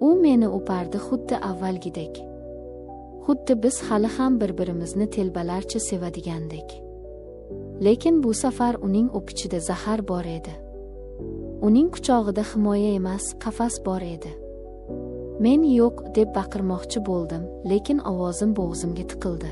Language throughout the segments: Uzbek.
U meni o'pardi xuddi avvalgidek. Xuddi biz hali ham bir-birimizni telbalarcha sevadigandek. Lekin bu safar uning o'pichida zahar bor edi. Uning quchog'ida himoya emas, qafas bor edi. Men yo'q deb baqirmoqchi bo'ldim, lekin ovozim bo'g'zimga tiqildi.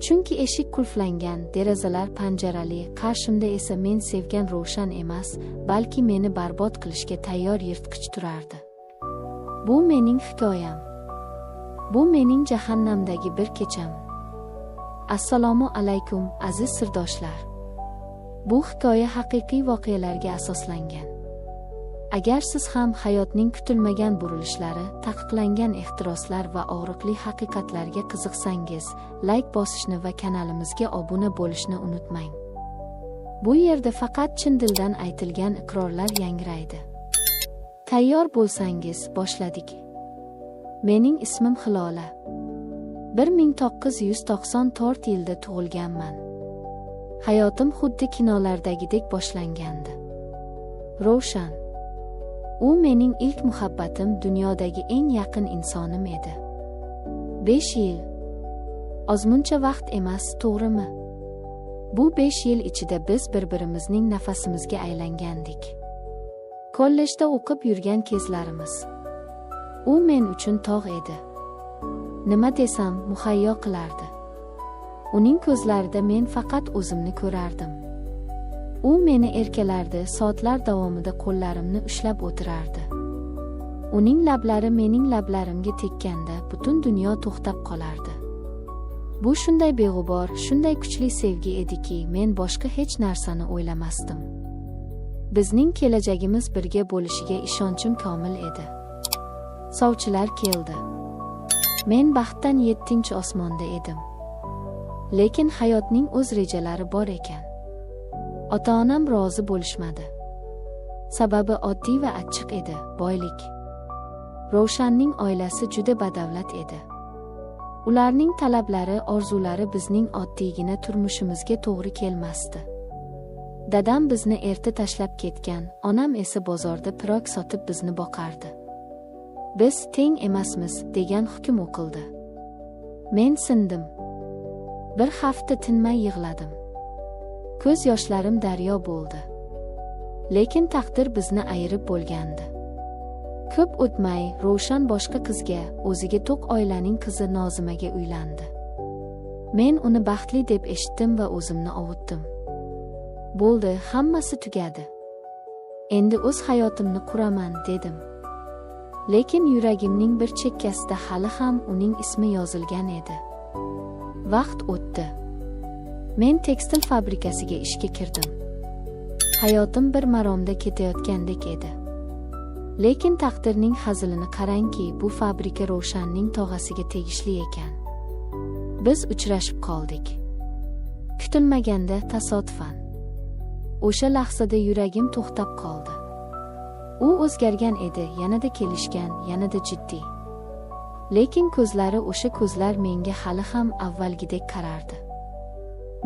Chunki eshik qulflangan, derazalar panjarali, qarshimda esa men sevgan Rovshan emas, balki meni barbod qilishga tayyor yirtqich turardi. Bu mening hikoyam. Bu mening jahannamdagi bir kecham. Assalomu alaykum, aziz sirdoshlar. Bu hikoya haqiqiy voqealarga asoslangan. Agar siz ham hayotning kutilmagan burilishlari, taqiqlangan ehtiroslar va og'riqli haqiqatlarga qiziqsangiz, like bosishni va kanalimizga obuna bo'lishni unutmang. Bu yerda faqat chin dildan aytilgan iqrorlar yangraydi. Tayyor bo'lsangiz, boshladik. Mening ismim Hilola. 1994 yilda tug'ilganman. Hayotim xuddi kinolardagidek boshlangandi. Rovshan. U mening ilk muhabbatim, dunyodagi eng yaqin insonim edi. 5 yil. Ozmuncha vaqt emas, to'g'rimi? Bu 5 yil ichida biz bir-birimizning nafasimizga aylangandik. Kollejda o'qib yurgan kezlarimiz. U men uchun tog' edi. Nima desam, muhayyo qilardi. Uning ko'zlarida men faqat o'zimni ko'rardim. U meni erkalardi, soatlar davomida qo'llarimni ushlab o'tirardi. Uning lablari mening lablarimga tekkanda butun dunyo to'xtab qolardi. Bu shunday beg'ubor, shunday kuchli sevgi ediki, men boshqa hech narsani o'ylamasdim. Bizning kelajagimiz birga bo'lishiga ishonchim komil edi. Sovchilar keldi. Men baxtdan 7-osmonda edim. Lekin hayotning o'z rejalari bor ekan. Ota-onam rozi bo'lishmadi. Sababi oddiy va achchiq edi: boylik. Rovshanning oilasi juda badavlat edi. Ularning talablari, orzulari bizning oddiygina turmushimizga to'g'ri kelmasdi. Dadam bizni erta tashlab ketgan, onam esa bozorda pirog sotib bizni boqardi. Biz teng emasmiz degan hukm o'qildi. Men sindim. Bir hafta tinmay yig'ladim. Ko'z yoshlarim daryo bo'ldi. Lekin taqdir bizni ayirib bo'lgandi. Ko'p o'tmay Rovshan boshqa qizga, o'ziga to'q oilaning qizi Nozimaga uylandi. Men uni baxtli deb eshitdim va o'zimni ovutdim. Bo'ldi, hammasi tugadi. Endi o'z hayotimni quraman dedim. Lekin yuragimning bir chekkasida hali ham uning ismi yozilgan edi. Vaqt o'tdi. Men tekstil fabrikasiga ishga kirdim. Hayotim bir maromda ketayotgandek edi. Lekin taqdirning hazilini qarangki, bu fabrika Rovshanning tog'asiga tegishli ekan. Biz uchrashib qoldik. Kutilmaganda, tasodifan. O'sha lahzada yuragim to'xtab qoldi. U o'zgargan edi, yanada kelishgan, yanada jiddiy. Lekin ko'zlari, o'sha ko'zlar menga hali ham avvalgidek qarardi.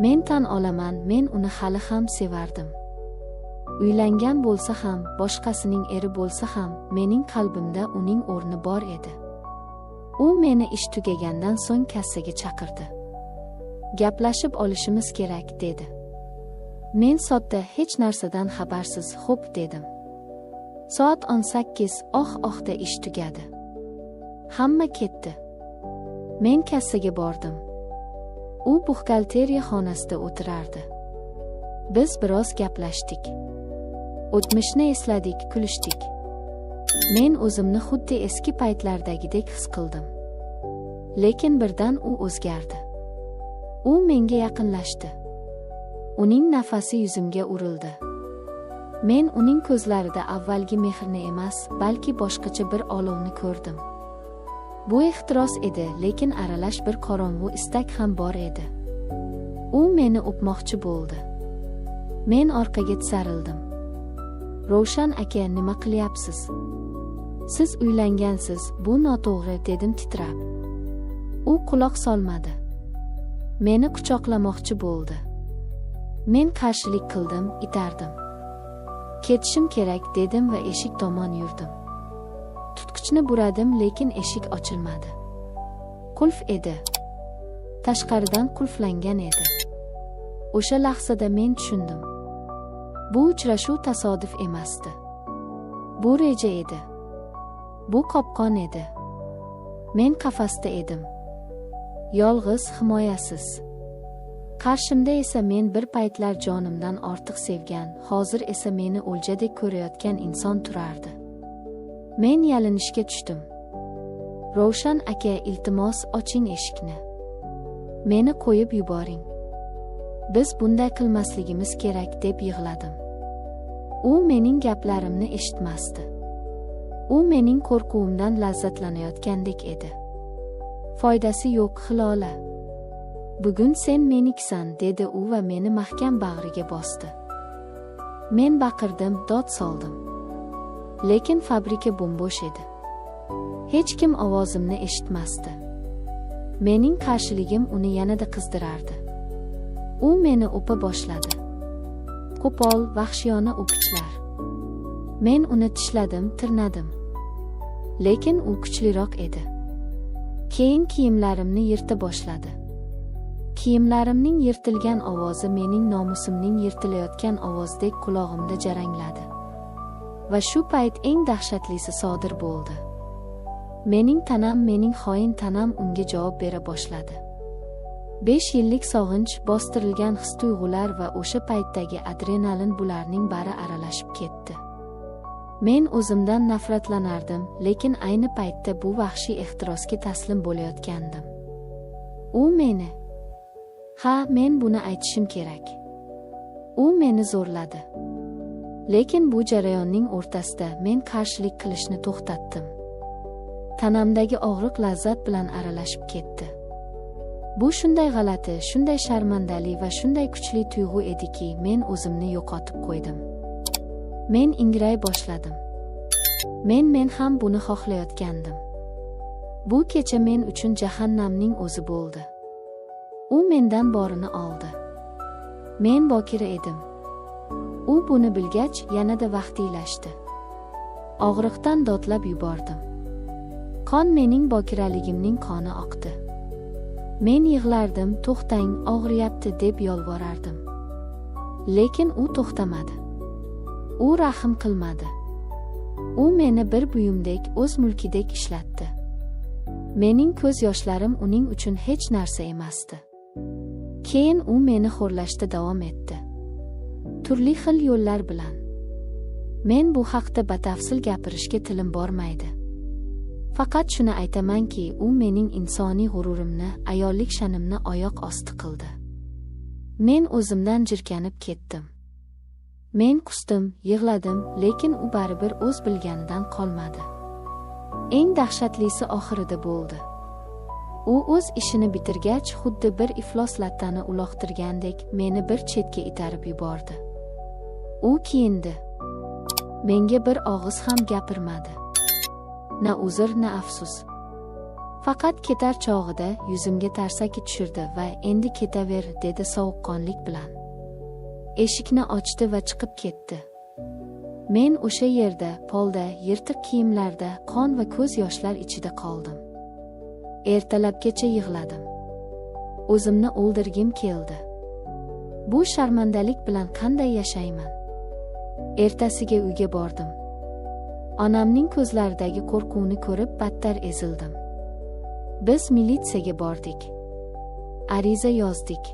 Men tan olaman, men uni hali ham sevardim. Uylangan bo'lsa ham, boshqasining eri bo'lsa ham, mening qalbimda uning o'rni bor edi. U meni ish tugagandan so'ng kassaga chaqirdi. Gaplashib olishimiz kerak, dedi. Men sodda, hech narsadan xabarsiz, xo'p dedim. Soat 18 oh-ohda ish tugadi. Hamma ketdi. Men kassaga bordim. U buxgalteriya xonasida o'tirardi. Biz biroz gaplashdik. O'tmishni esladik, kulishdik. Men o'zimni xuddi eski paytlardagidek his qildim. Lekin birdan u o'zgardi. U menga yaqinlashdi. Uning nafasi yuzimga urildi. Men uning ko'zlarida avvalgi mehrni emas, balki boshqacha bir olovni ko'rdim. Bu ehtiros edi, lekin aralash bir qorong'u istak ham bor edi. U meni o'pmoqchi bo'ldi. Men orqaga tisarildim. Rovshan aka, nima qilyapsiz? Siz uylangansiz, bu noto'g'ri, dedim titrab. U quloq solmadi. Meni quchoqlamoqchi bo'ldi. Men qarshilik qildim, itardim. Ketishim kerak, dedim va eshik tomon yurdim. Tutqichni buradim, lekin eshik ochilmadi. Qulf edi. Tashqaridan qulflangan edi. O'sha lahzada men tushundim. Bu uchrashuv tasodif emasdi. Bu reja edi. Bu qopqon edi. Men qafasda edim. Yolg'iz, himoyasiz. Qarshimda esa men bir paytlar jonimdan ortiq sevgan, hozir esa meni o'ljadek ko'rayotgan inson turardi. Men yalinishga tushdim. Rovshan aka, iltimos, oching eshikni. Meni qo'yib yuboring. Biz bunday qilmasligimiz kerak, deb yig'ladim. U mening gaplarimni eshitmasdi. U mening qo'rquvimdan lazzatlanayotgandek edi. Foydasi yo'q, Hilola. Bugun sen menikisan, dedi u va meni mahkam bag'riga bosdi. Men baqirdim, dod soldim. Lekin fabrika bo'm-bo'sh edi. Hech kim ovozimni eshitmasdi. Mening qarshiligim uni yanada qizdirardi. U meni o'pa boshladi. Qo'pol, vahshiyona o'pichlar. Men uni tishladim, tirnadim. Lekin u kuchliroq edi. Keyin kiyimlarimni yirta boshladi. Kiyimlarimning yirtilgan ovozi mening nomusimning yirtilayotgan ovozidek qulog'imda jarangladi. Va shu payt eng dahshatlisi sodir bo'ldi. Mening tanam, mening xoin tanam unga javob bera boshladi. 5 yillik sog'inch, bostirilgan his-tuyg'ular va o'sha paytdagi adrenalin, bularning bari aralashib ketdi. Men o'zimdan nafratlanardim, lekin ayni paytda bu vahshiy ehtirosga taslim bo'layotgandim. U meni... Ha, men buni aytishim kerak. U meni zo'rladi. Lekin bu jarayonning o'rtasida men qarshilik qilishni to'xtatdim. Tanamdagi og'riq lazzat bilan aralashib ketdi. Bu shunday g'alati, shunday sharmandali va shunday kuchli tuyg'u ediki, men o'zimni yo'qotib qo'ydim. Men ingray boshladim. Men ham buni xohlayotgandim. Bu kecha men uchun jahannamning o'zi bo'ldi. U mendan borini oldi. Men bokira edim. U buni bilgach, yanada vahtiylashdi. Og'riqdan dodlab yubordim. Qon, mening bokiraligimning qoni oqdi. Men yig'lardim, to'xtang, og'riyapti, deb yolvorardim. Lekin u to'xtamadi. U rahm qilmadi. U meni bir buyumdek, o'z mulkidek ishlatdi. Mening ko'z yoshlarim uning uchun hech narsa emasdi. Keyin u meni xo'rlashda davom etdi. Turli xil yo'llar bilan. Men bu haqda batafsil gapirishga tilim bormaydi. Faqat shuni aytamanki, u mening insoniy g'ururimni, ayollik sha'nimni oyoq osti qildi. Men o'zimdan jirkanib ketdim. Men qusdim, yig'ladim, lekin u baribir o'z bilganidan qolmadi. Eng dahshatlisi oxirida bo'ldi. U o'z ishini bitirgach, xuddi bir iflos lattani uloqtirgandek, meni bir chetga itarib yubordi. U kiyindi. Menga bir og'iz ham gapirmadi. Na uzr, na afsus. Faqat ketar chog'ida yuzimga tarsaki tushirdi va endi ketaver, dedi sovuqqonlik bilan. Eshikni ochdi va chiqib ketdi. Men o'sha yerda, polda, yirtiq kiyimlarda, qon va ko'z yoshlar ichida qoldim. Ertalabgacha yig'ladim. O'zimni o'ldirgim keldi. Bu sharmandalik bilan qanday yashayman? Ertasiga uyga bordim. Onamning ko'zlaridagi qo'rquvni ko'rib battar ezildim. Biz militsiyaga bordik. Ariza yozdik.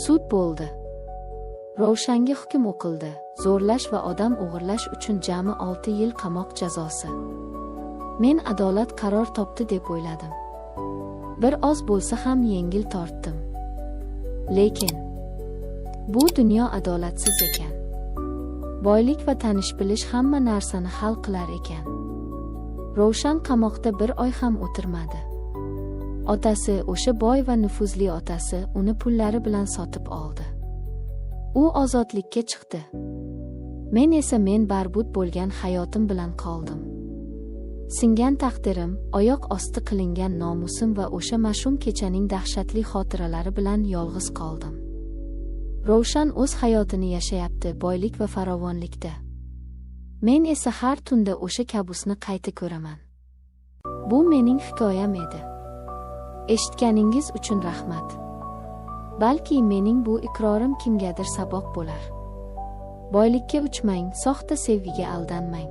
Sud bo'ldi. Rovshanga hukm o'qildi. Zo'rlash va odam o'g'irlash uchun jami 6 yil qamoq jazosi. Men adolat qaror topdi deb o'yladim. Bir oz bo'lsa ham yengil tortdim. Lekin bu dunyo adolatsiz ekan. Boylik va tanish bilish hamma narsani hal qilar ekan. Rovshan qamoqda bir oy ham o'tirmadi. Otasi, o'sha boy va nufuzli otasi, uni pullari bilan sotib oldi. U ozodlikka chiqdi. Men esa men barbud bo'lgan hayotim bilan qoldim. Singan taqdirim, oyoq osti qilingan nomusim va o'sha mash'um kechaning dahshatli xotiralari bilan yolg'iz qoldim. Rovshan o'z hayotini yashayapti, boylik va farovonlikda. Men esa har tunda o'sha kabusni qayta ko'raman. Bu mening hikoyam edi. Eshitganingiz uchun rahmat. Balki mening bu iqrorim kimgadir saboq bo'lar. Boylikka uchmang, soxta sevgiga aldanmang.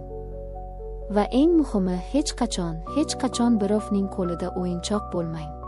Va eng muhimi, hech qachon, hech qachon birovning qo'lida o'yinchoq bo'lmang.